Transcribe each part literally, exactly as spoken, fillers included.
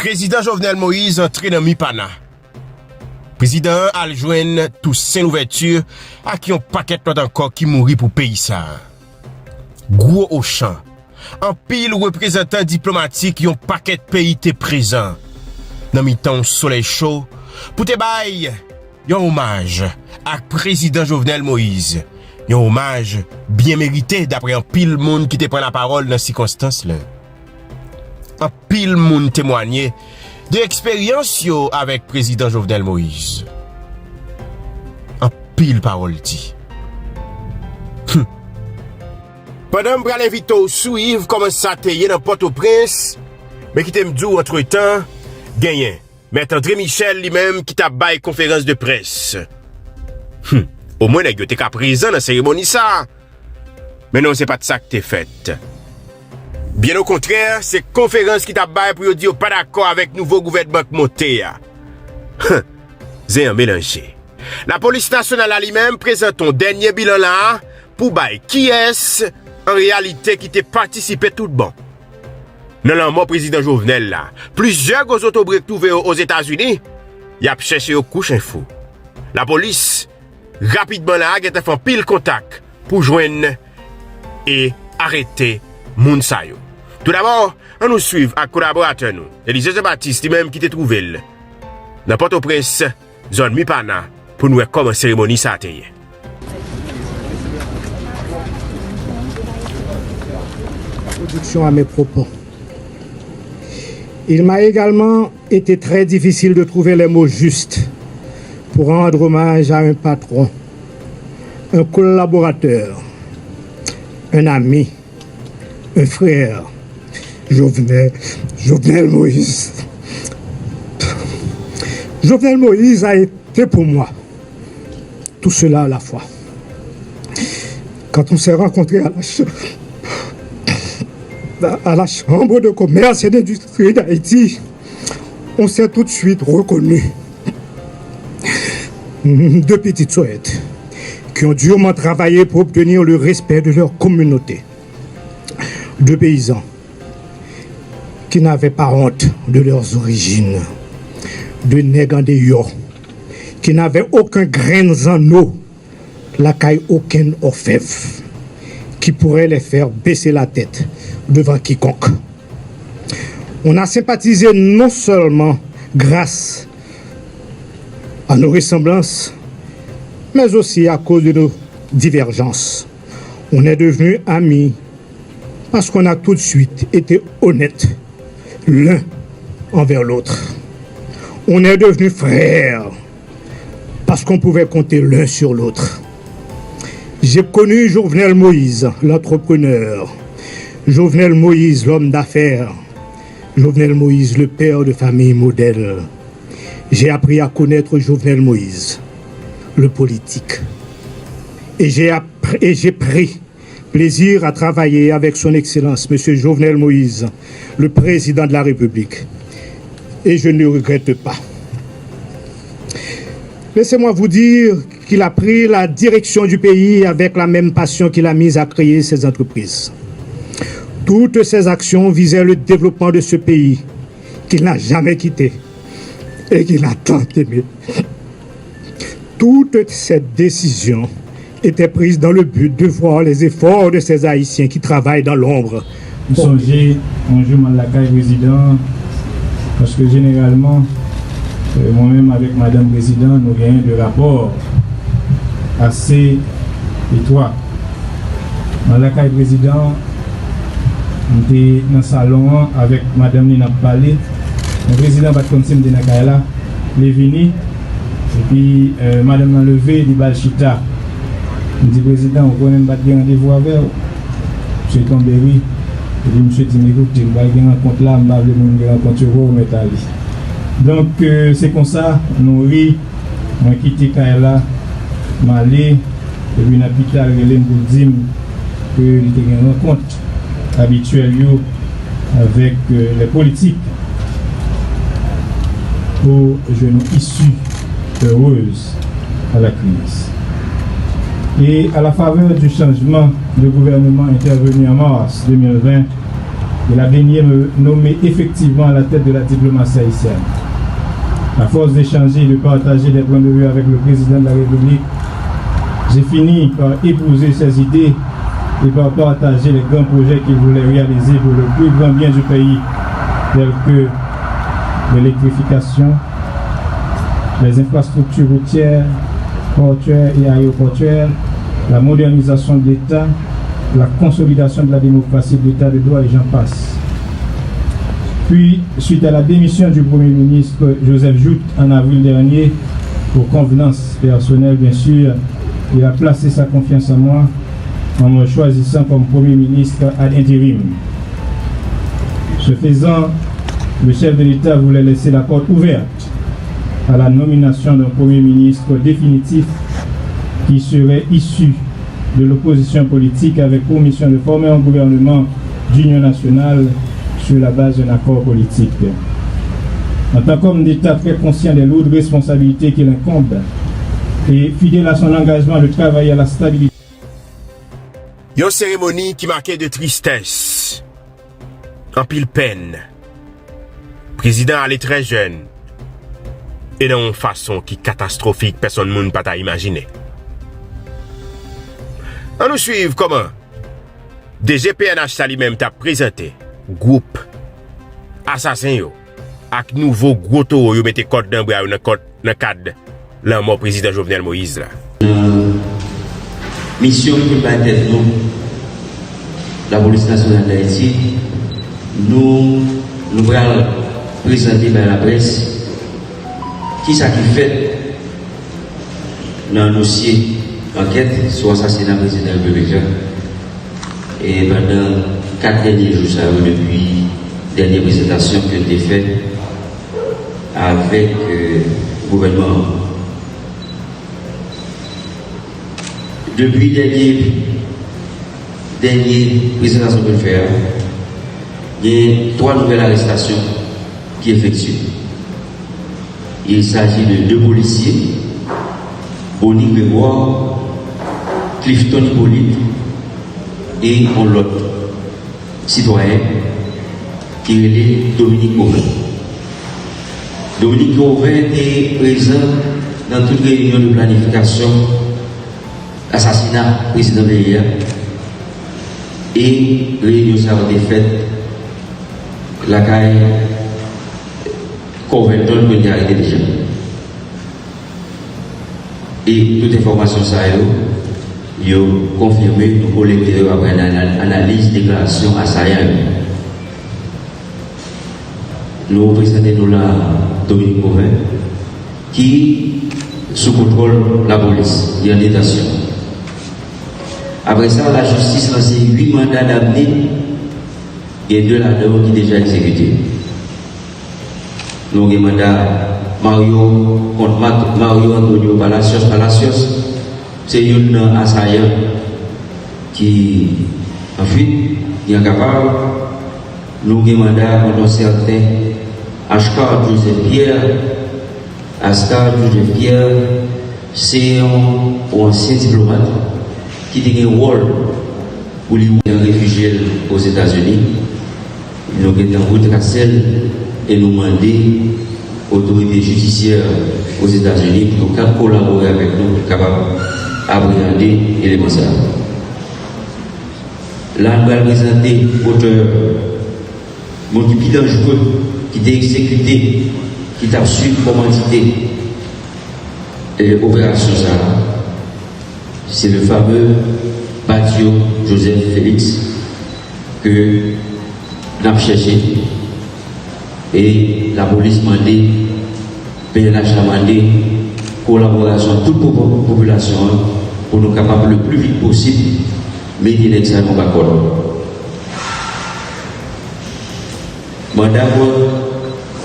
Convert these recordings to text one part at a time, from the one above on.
Prezidan Jovenel Moïse antre nan Mipana. Prezidan an al jwenn Toussaint Louverture ak yon pakèt lòt ankò ki mouri pou peyi sa a. Gwo ochan. Anpil reprezantan diplomatik yon pakèt peyi te prezan nan mitan yon solèy cho pou te bay yon omaj ak Prezidan Jovenel Moïse. Yon omaj byen merite, dapre anpil moun ki te pran lapawòl nan sikonstans la. Anpil moun temwanye de eksperyans yo avèk Prezidan Jovenel Moïse. Anpil pawòl di. Hum. Pandan m pral envite w swiv kòman sa te ye nan Pòtoprens, men kite m di w antretan, genyen Mèt André Michel li menm ki t ap bay konferans de près. Hum, omwen nèg yo te ka prezan nan seremoni sa a. Men non, se pa t sa k te fèt. Byen okontrè, se konferans ki t ap bay pou yo di yo pa dakò avèk nouvo gouvènman k monte a. Hum, zen an melanje. Lapolis nasyonal la li menm prezante yon dènye bilan la a pou bay kiyès, an reyalite, ki te patisipe tout bon nan lanmò Prezidan Jovenel la. Plizyè gwo zotobre k twouve yo Ozetazini, y ap chèche yo kouch enfo. Lapolis, rapidman la a, gentan fè anpil kontak pou jwenn e arete moun sa yo. Toudabò, ann nou swiv ak kolaboratè nou, Elize Jean Baptiste, li menm ki te twouve l nan Pòtoprens, zòn Mipana, pou n wè kòman seremoni sa a te ye. Introduction à mes propos. Il m'a également été très difficile de trouver les mots justes pour rendre hommage à un patron, un collaborateur, un ami, un frère, Jovenel, Jovenel Moïse. Jovenel Moïse a été pour moi tout cela à la fois. Quand on s'est rencontré à la, ch- à la Chambre de commerce et d'industrie d'Haïti, on s'est tout de suite reconnu. Deux petites soettes qui ont durement travaillé pour obtenir le respect de leur communauté. Deux paysans qui n'avaient pas honte de leurs origines. Deux nèg andeyò qui n'avaient aucun grenn zanno lakay okenn òfèv qui pourrait les faire baisser la tête devant quiconque. On a sympathisé non seulement grâce à nos ressemblances, mais aussi à cause de nos divergences. On est devenus amis parce qu'on a tout de suite été honnêtes l'un envers l'autre. On est devenus frères parce qu'on pouvait compter l'un sur l'autre. J'ai connu Jovenel Moïse, l'entrepreneur, Jovenel Moïse, l'homme d'affaires, Jovenel Moïse, le père de famille modèle. J'ai appris à connaître Jovenel Moïse, le politique. Et j'ai appr- et j'ai pris plaisir à travailler avec son Excellence, Monsieur Jovenel Moïse, le Président de la République. Et je ne le regrette pas. Laissez-moi vous dire qu'il a pris la direction du pays avec la même passion qu'il a mise à créer ses entreprises. Toutes ses actions visaient le développement de ce pays qu'il n'a jamais quitté et qu'il a tant aimé. Toutes ces décisions étaient prises dans le but de voir les efforts de ces Haïtiens qui travaillent dans l'ombre. M sonje yon jou m al lakay prezidan an, paske jeneralman, euh, mwen menm avèk madanm prezidan, nou genyen de rapò ase etwa. M al lakay prezidan an, m te nan salon an avèk madanm li, n ap pale. Men prezidan pa t konn si m te nan kay la. Li vini, epi, euh, madanm nan leve, li ba l chita. M di, "Prezidan, ou konnen m pa t gen randevou avè w?" Misye tonbe ri. Epi misye di m, "Ekoute, m pral gen rankont la, m pa vle moun gen rankont yo wè w mèt ale." Donk, euh, se konsa, nou ri, mwen kite kay la, m ale, epi nan pita, l rele m pou l di m ke li te gen rankont abityèl yo avec, euh, les politiques pour une issue heureuse à la crise. Et à la faveur du changement de gouvernement intervenu en mars deux mille vingt, Il a daigné me nommer effectivement à la tête de la diplomatie haïtienne. À force d'échanger et de partager des points de vue avec le président de la République, j'ai fini par épouser ses idées et par partager les grands projets qu'il voulait réaliser pour le plus grand bien du pays, tels que l'électrification, les infrastructures routières, portuaires et aéroportuaires, la modernisation de l'État, la consolidation de la démocratie, de l'État de droit et j'en passe. Puis, suite à la démission du Premier ministre Joseph Jouthe en avril dernier, pour convenance personnelle bien sûr, il a placé sa confiance en moi en me choisissant comme Premier ministre ad interim. Ce faisant, le chef de l'État voulait laisser la porte ouverte à la nomination d'un Premier ministre définitif qui serait issu de l'opposition politique avec pour mission de former un gouvernement d'union nationale sur la base d'un accord politique. En tant qu'homme d'État très conscient des lourdes responsabilités qui l'incombent et fidèle à son engagement de travailler à la stabilité. Yon seremoni ki make de tristès, anpil pèn. Prezidan ale trè jèn e nan yon fason ki katastwofik, pèsonn moun pa ta imajine. Ann nou swiv kòman DG PNH sa li menm t ap prezante gwoup asasen yo ak nouvo gwo towo yo mete kòd nan bra yo nan kòd nan kad lanmò prezidan Jovenel Moïse la. Nan misyon ke nou bay tèt nou, Lapolis Nasyonal d Ayiti, nou nou pral prezante bay laprès kisa ki fèt nan dosye ankèt sou asasina prezidan repiblik la. E pandan kat dènye jou sa yo depi dènye prezantasyon ke n te fè avèk gouvènman an. Depi dènye dènye prezantasyon ke n fè a, gen twa nouvèl arestasyon ki efektye. Il s'agit de deux policiers, Bony Grégoire, Clifton Hyppolite et yon lòt sitwayen ki rele Dominique Cauvin. Dominique Cauvin te prezan nan tout reyinyon de planifikasyon asasina prezidan peyi a e reyinyon sa yo te fèt lakay Covington ke n te arete deja. E tout enfòmasyon sa yo, yo konfime, nou kolekte yo apre analiz deklarasyon asayan yo. Nou prezante nou la Dominique Cauvin ki sou kontwòl lapolis, li an detansyon. Apre sa, lajistis lanse uit manda damne, gen de ladan yo ki deja egzekite. Nou gen manda Mario kont Mario Antonio Palacios Palacios, se youn nan asayan ki an fuit, ki an kapab. Nou gen manda kont yon sèten Ashcard Joseph Pierre. Ashcard Joseph Pierre se yon ansyen diplomat ki te gen wòl pou li refijye l Ozetazini. Nou gentan retrase l e nou mande otorite jidisyè Ozetazini pou yo kab kolabore avèk nou pou kapab apreyande eleman sa yo. La n pral prezante otè, moun ki pi danjere ki te egzekite, ki t ap swiv kòmandite operasyon sa a. Se le fameux Badio Joseph Félix ke n ap chèche e lapolis mande, PNH la mande kolaborasyon tout popilasyon an pou nou kapab le pli vit posib mete nèg sa yo anba kòd. Manda kont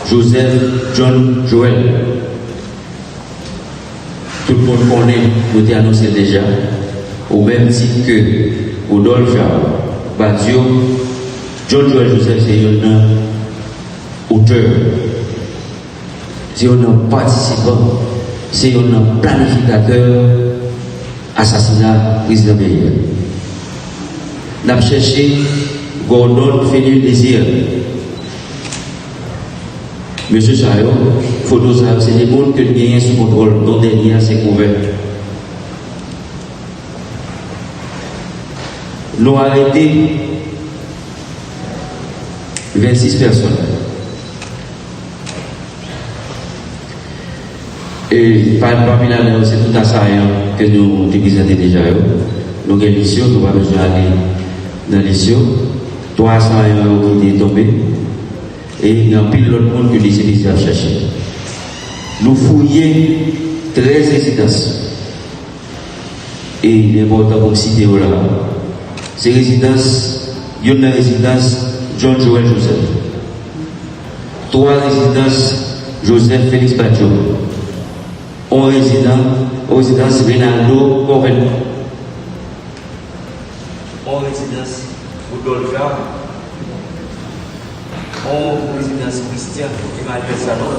Joseph John Joel. Tout moun konnen, nou te anonse l deja, o menm tit ke Rodolphe Jean Badio, John Joel Joseph se youn nan otè, se youn nan patisipan, se youn nan planifikatè asasina prezidan peyi a. N ap chèche Gordon Fenil Désir. Mesye sa yo, foto sa yo, se de moun ke l genyen sou kontwòl, dont dènye a se Couvert. Nou arete vennsis pèsòn. E pa, pami ladan yo, se tout asayan ke nou te prezante deja yo. Nou gen lis yo, nou pa bezwen ale nan lis yo. Twa asayan yo ki te tonbe. E gen anpil lòt moun ke D C P C ap chache. Nou fouye trèz rezidans. E li enpòtan pou m site yo la. Se rezidans, youn nan rezidans John Joel Joseph. Twa rezidans Joseph Félix Badio. On rezidan, on rezidans Reynaldo Corven. On rezidans Rudolph Jarre. On rezidans Christian Emmanuel Sanon.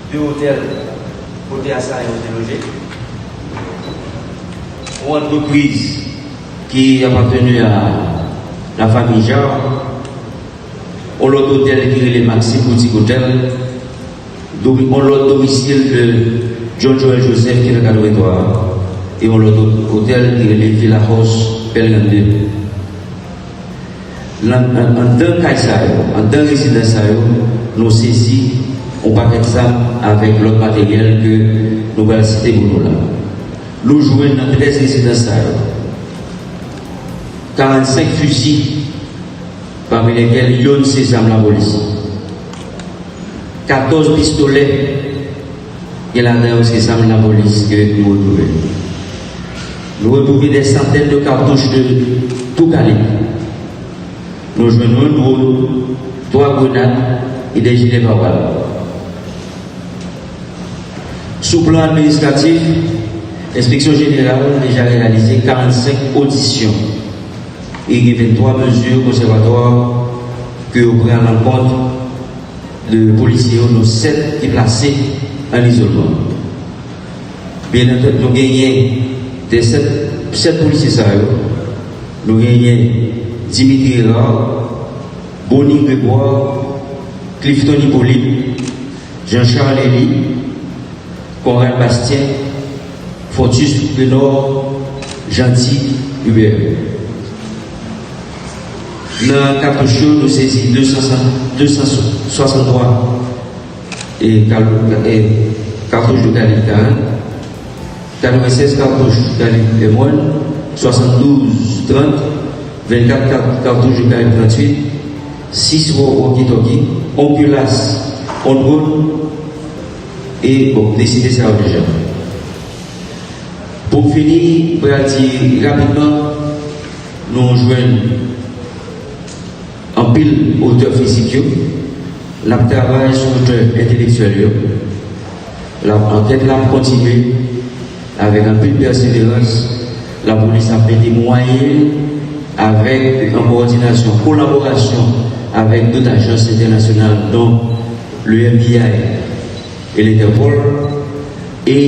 De otèl kote asayan yo te loje. On antrepriz ki apateni a lafanmi Jarre. On lòt otèl ki rele Maxime Boutique Hotel. Domi-, on lòt domisil de John Joel Joseph ki nan katrevenntwa a. E on lòt ot-, otèl ki rele Villa House Bel Grande. Nan, nan, anndan kay sa yo, anndan rezidans sa yo, nou sezi on pakèt zam avèk lòt materyèl ke nou pral site pou nou la. Nou jwenn nan trèz rezidans sa yo karannsenk fizi, pami lèkèl yonn se zam lapolis. Katòz pistolè, gen ladan yo se zam lapolis ke nou retwouve. Nou retwouve dè santèn de katouch de tou kalib. Nou jwenn yon dwòn, twa grenad e dè jilè pare-bal. Sou plan administratif, Enspeksyon Jeneral deja reyalize karannsenk odisyon e gen venntwa mezi konsèvatwa ke yo pran a lankont de polisye yo, nou sèt ki plase an izolman. Byen antandi, nou genyen de sèt, sèt polisye sa yo. Nou genyen Dimitri Hérard, Bony Grégoire, Clifton Hyppolite, Jean Charles Elie, Conrad Bastien, Fortus Grenor, Jeanty Hubert. Nan katouch yo, nou sezi de san, de san swasanntwa e kal-, e katouch de kalib karant, katrevennsèz katouch kalib M one, swasanndouz trant, vennkat kat-, katouch de kalib tranntuit, sis wo-, walkie-talkie, on kilas, on dwòn, e, bon, m te site sa yo deja. Pou m fini, m pral di rapidman, nou jwenn anpil otè fizik yo. N ap travay sou otè entelektyèl yo. L ap, ankèt la ap kontinye avèk anpil pèseverans. Lapolis ap mete mwayen avèk, an kowòdinasyon, kolaborasyon avèk dòt ajans entènasyonal, dont le F B I e Lentèpòl, e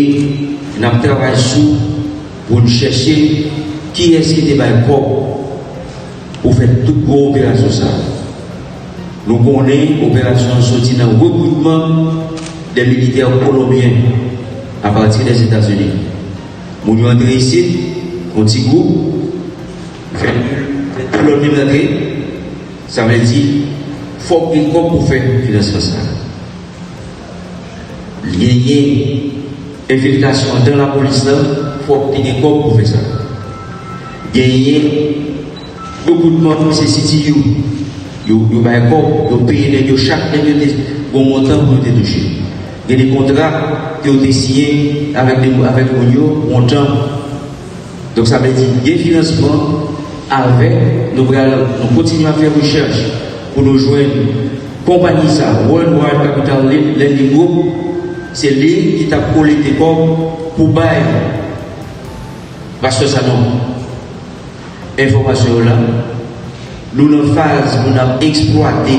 n ap travay sou pou n chèche kiyès ki te bay kòb pou fè tout gwo operasyon sa a. Nou konnen operasyon an soti nan rekritman de militè kolonbyen apati Lèzetazini. Moun yo antre isit, yon ti gwoup, fè, fè tout lòt moun antre, sa vle di, fòk gen kòb pou fè finansman sa a. Genyen enfiltrasyon anndan lapolis la, fòk te gen kòb pou fè sa. Genyen rekritman, se C T U. Yo, yo bay kòb, yo peye nèg yo, chak nèg yo te gon montan pou yo te touche. Gen de kontra ke yo te siyen avèk de, avèk moun yo, montan. Donk, sa vle di, gen finansman avèk, nou pral, nou kontinye ap fè rechèch pou nou jwenn konpayi sa, Worldwide Capital Lending Group, se li ki t ap kolekte kòb pou bay Pastè Sanon. Enfòmasyon yo la, nou nan faz pou n ap eksplwate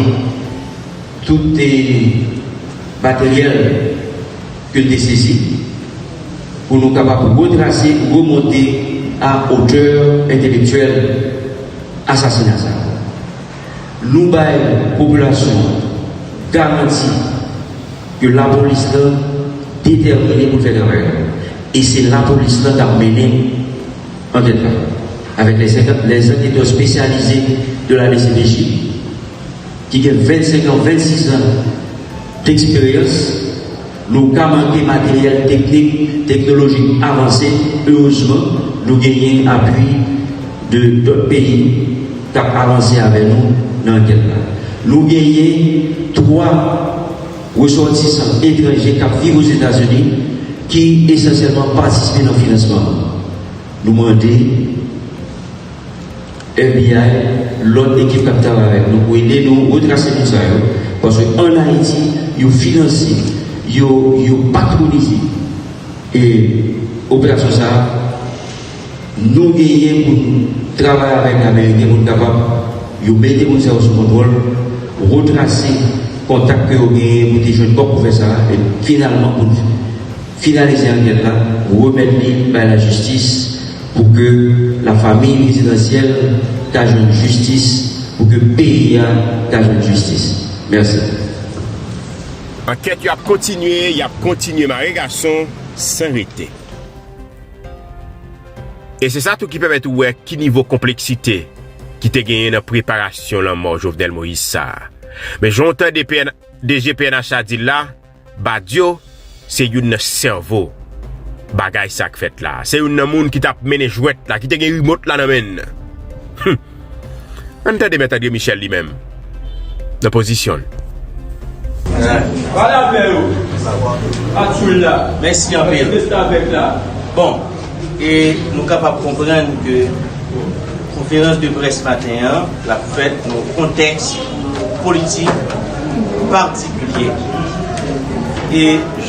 tout, eh, materyèl ke l te sezi, pou nou kapab retrase, remonte a otè entèlektyèl asasina sa a. Nou bay popilasyon an garanti ke lapolis lan detèmine pou l fè travay la. E se lapolis lan k ap mennen ankèt la, avèk les, les enquêteurs spécialisés de la D C P J, ki gen vennsenk an, vennsis an deksperyans. Nou ka manke materyèl teknik, teknolojik avanse. Erezman, nou genyen apui de dòt peyi k ap avanse avè nou nan ankèt la. Nou genyen twa resòtisan etranje k ap viv Ozetazini ki esansyèlman patisipe nan finansman an. Nou mande F B I, lòt ekip k ap travay avèk nou pou ede nou retrase moun sa yo, paske ann Ayiti, yo finanse, yo, yo patronize, e, operasyon sa a. Nou genyen pou n travay avèk Ameriken pou n kapab, yo mete moun sa yo sou kontwòl, retrase kontak ke yo genyen pou te jwenn kòb pou fè sa a, e finalman pou n finalize ankèt la, remèt li bay lajistis pou ke lafanmi prezidansyèl ka jwenn jistis, pou ke peyi a ka jwenn jistis. Mèsi. Ankèt yo ap kontinye, y ap kontinye mare gason san rete. E se sa tou ki pèmèt ou wè ki nivo konpleksite ki te genyen nan preparasyon lanmò Jovenel Moïse sa a. Men jan w tande D G P N H la di l la, Badio se youn nan sèvo bagay sa k fèt la. Se youn nan moun ki t ap mennen jwèt la, ki te gen rimòt la nan men l. Hum. Ann tande Mèt André Michel li menm nan pozisyon l. Pale avè yo. Pa tchoul la. Mèsi anpil. Restavèk la. Bon, e nou kapab konprann ke konferans de près maten an l ap fèt nan yon kontèks politik patikilye. E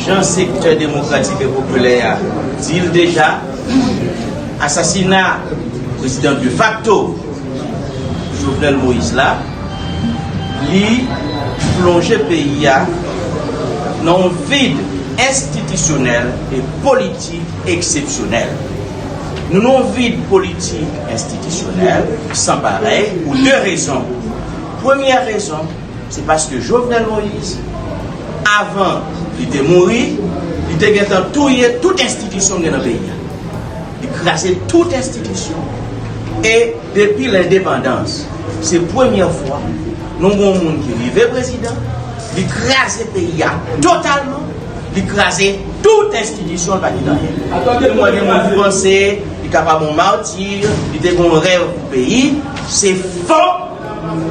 jan sektè demokratik e popilè a di l deja, asasina prezidan defakto Jovenel Moïse la, li plonje peyi a nan yon vid enstitisyonèl e politik eksepsyonèl. Nou nan yon vid politik enstitisyonèl san parèy pou de rezon. Premyè rezon, se paske Jovenel Moïse, avan li te mouri, li te gentan touye tout enstitisyon gen nan peyi a. Li kraze tout enstitisyon. E depi lendepandans, se premyè fwa nou gen yon moun ki rive prezidan, li kraze peyi a totalman, li kraze tout enstitisyon, li pa kite anyen. Gen moun ki panse li kapab yon mati, li te gen yon rèv pou peyi. Se fo.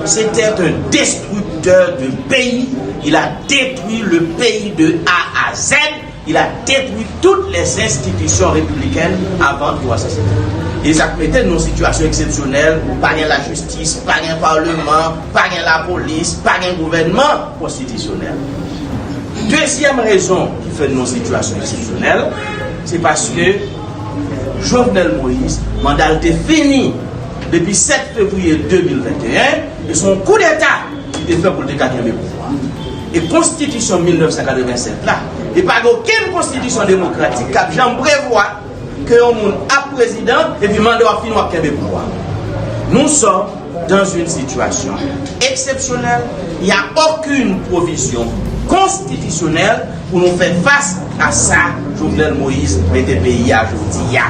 C'était un destructeur de pays. Il a détruit le pays de A à Z. Il a détruit toutes les institutions républicaines avant yo asasinen. E sa k mete nou nan sitiyasyon eksepsyonèl, pa gen lajistis, pa gen palman, pa gen lapolis, pa gen gouvènman konstitisyonèl. Dezyèm rezon ki fè nou nan sitiyasyon eksepsyonèl, se paske Jovenel Moïse, manda l te fini depi sèt fevriye de mil venteyen, e se yon koudeta li te fè pou l te ka kenbe pouvwa. E konstitisyon mil nèf san katrevennsèt la, e pa gen okenn konstitisyon demokratik k ap janm prevwa ke yon moun ap prezidan epi manda w ap fini w ap kenbe pouvwa. Nous sommes dans une situation exceptionnelle. Il n'y a aucune provision constitutionnelle pou nou fè fas a sa Jovenel Moïse mete peyi a jodi a.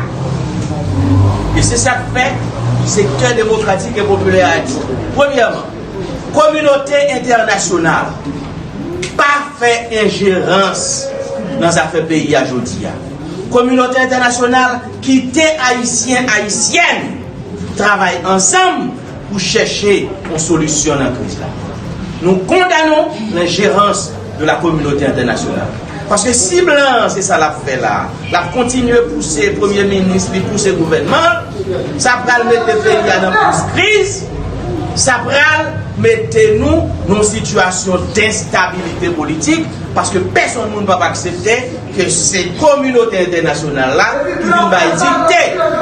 E se sa k fè sektè demokratik e popilè a di, premyèman, kominote entènasyonal pa fè enjerans nan zafè peyi a jodi a. Kominote entènasyonal kite Ayisyen, Ayisyèn travay ansanm pou chèche yon solisyon nan kriz la. Nou kondane lenjerans de la kominote entènasyonal. Paske si blan an se sa l ap fè la, l ap kontinye pouse premye minis li, pouse gouvènman l, sa pral mete peyi a nan plis kriz, sa pral mete nou nan yon sitiyasyon denstabilite politik, paske pèsonn moun p ap aksepte ke se kominote entènasyonal la ki vin bay dikte,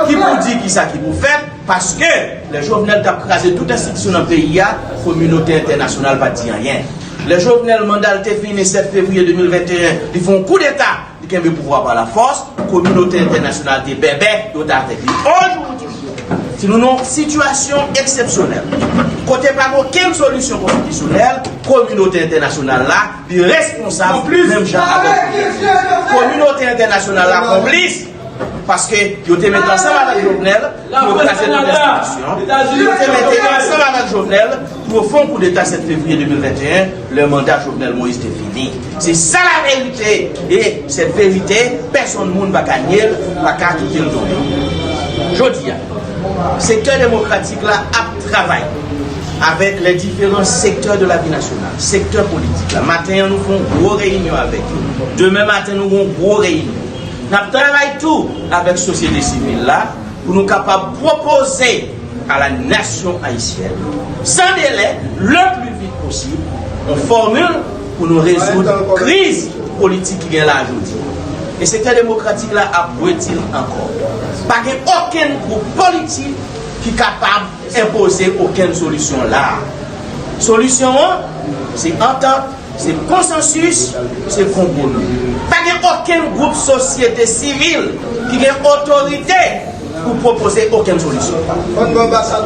ki pou di kisa ki pou fèt, paske lè Jovenel t ap kraze tout enstitisyon nan peyi a, kominote entènasyonal pa t di anyen. Lè Jovenel manda l te fini sèt fevriye de mil venteyen, li fè yon koudeta, li kenbe pouvwa pa lafòs, kominote entènasyonal te bèbè, yo te avèk li. Ojodi, si nou nan yon sitiyasyon eksepsyonèl, kote pa gen okenn solisyon konstitisyonèl, kominote entènasyonal la, li responsab menm jan avèk kominote entènasyonal la konplis, paske yo te met ansanm avèk Jovenel pou yo kraze tout enstitisyon, yo te met ansanm avèk Jovenel pou yo fè yon koudeta sèt fevriye de mil venteyen, lè manda Jovenel Moïse te fini. Se sa la verite, e sèt verite, pèsonn moun pa ka nye l, pa ka kite l tonbe. Jodi a, sektè demokratik la ap travay avèk les différents secteurs de la vie nationale, sektè politik la. Maten an, nou fè yon gwo reyinyon avèk yo. Demen maten, nou gen yon gwo reyinyon. N ap travay tou avèk sosyete sivil la pou nou kapab pwopoze à la nation haïtienne, sans délai, le plus vite possible, yon fòmil pou nou rezoud kriz politik ki gen la jodi. E sektè demokratik la ap redi l ankò. Pa gen okenn gwoup politik ki kapab enpoze okenn solisyon la. Solisyon an, se antant, se konsansis, se konpwomi. Pa gen okenn gwoup sosyete sivil ki gen otorite pou pwopoze okenn solisyon.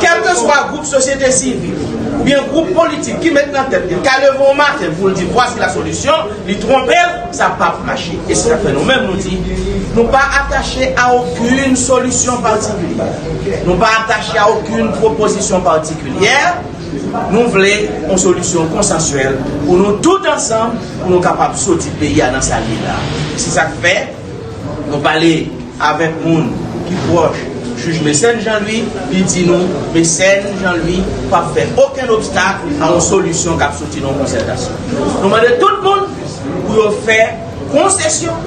Kèlkeswa gwoup sosyete sivil oubyen gwoup politik ki met nan tèt li, ka leve yon maten pou l di, vwasi la solisyon, li twonpe l, sa p ap mache. E se sa k fè nou menm nou di, nou pa atache a okenn solisyon patikilye. Nou pa atache a okenn pwopozisyon patikilyè. Nou vle yon solisyon konsansyèl pou nou tout ansanm, pou nou kapab soti peyi a nan sa l ye la. Se sa k fè nou pale avèk moun ki pwòch jij Mecène Jean Louis, li di nou, Mecène Jean Louis p ap fè okenn obstak a yon solisyon k ap soti nan yon konsètasyon. Nou mande tout moun pou yo fè konsesyon,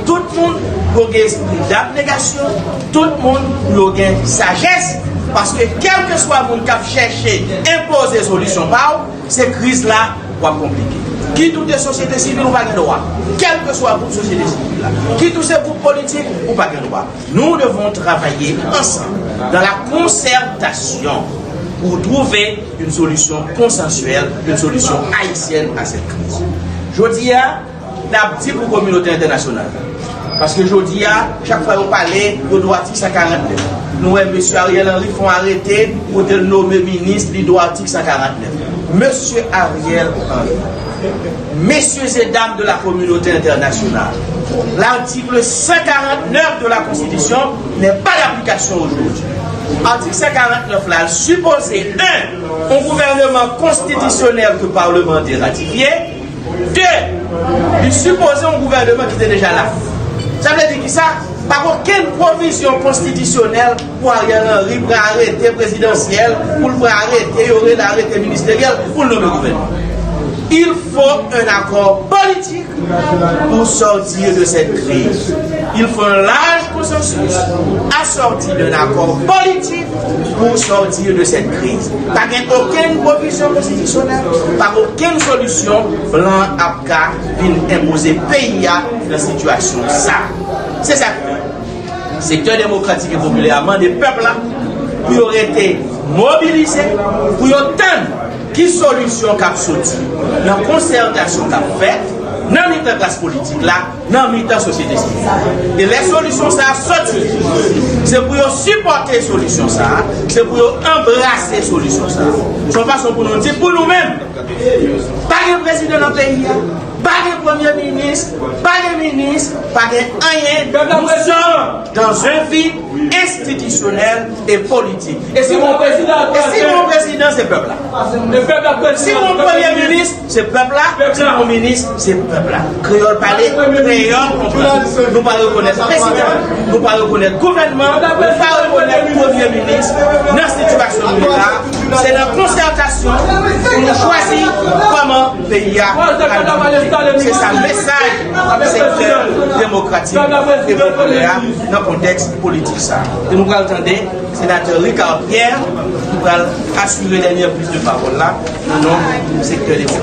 tout moun pou yo gen espri dabnegasyon, tout moun pou yo gen sajès, paske kèlkeswa moun k ap chèche enpoze solisyon pa w, se kriz la w ap konplike. Kit ou te sosyete sivil, ou pa gen dwa. Kèlkeswa gwoup sosyete sivil la, kit ou se gwoup politik, ou pa gen dwa. Nous devons travailler ensemble dans la concertation pour trouver une solution consensuelle, une solution haïtienne à cette crise. Jodi a, n ap di pou kominote entènasyonal la. Paske jodi a, chak fwa yo pale, yo dwe atik san karant nèf. Nou wè mesye Ariel Henry fè yon arete kote l nome minis, li dwe atik san karant nèf. Mesye Ariel Henry, messieurs et dames de la communauté internationale, l'article cent quarante-neuf de la Constitution n'est pas d'application aujourd'hui. Atik san karant nèf la, l sipoze, en, yon gouvènman konstitisyonèl ke palman an te ratifye, de, li sipoze yon gouvènman ki te deja la. Sa vle di kisa? Pa gen okenn pwovizyon konstitisyonèl pou Ariel Henry pran arete prezidansyèl, pou l pran arete, yo rele arete ministeryèl, pou l nonmen gouvènman. Il faut un accord politique pour sortir de cette crise. Il faut un large consensus assorti d'un accord politique pour sortir de cette crise. Pa gen okenn pwovizyon konstitisyonèl, pa gen okenn solisyon blan ap ka vin enpoze peyi a nan sitiyasyon sa. Se sa k fè Sektè Demokratik e Popilè a mande pèp la pou yo rete mobilize, pou yo tann ki solisyon k ap soti nan konsètasyon k ap fèt nan mitan klas politik la, nan mitan sosyete sivil. E lè solisyon sa a soti, se pou yo sipòte solisyon sa a, se pou yo anbrase solisyon sa a. Se yon fason pou nou di pou nou menm, pa gen prezidan nan peyi a, pa gen premye minis, pa gen minis, pa gen anyen. Nous sommes dans un vide institutionnel et politique. E si gon prezidan, e si gon prezidan, se pèp la. Si gon premye minis, se pèp la. Si gon minis, se pèp la. Kreyòl pale, kreyòl konprann. Nou pa rekonèt prezidan, nou pa rekonèt gouvènman, nou pa rekonèt premye minis nan sitiyasyon nou ye la. Se nan konsètasyon pou nou chwazi kòman peyi a pral dirije. Se sa mesaj Sektè Demokratik e Popilè a nan kontèks politik sa a. E nou pral tande Senatè Ricard Pierre ki pral asire dènye priz de pawòl la nan non Sektè Demokratik.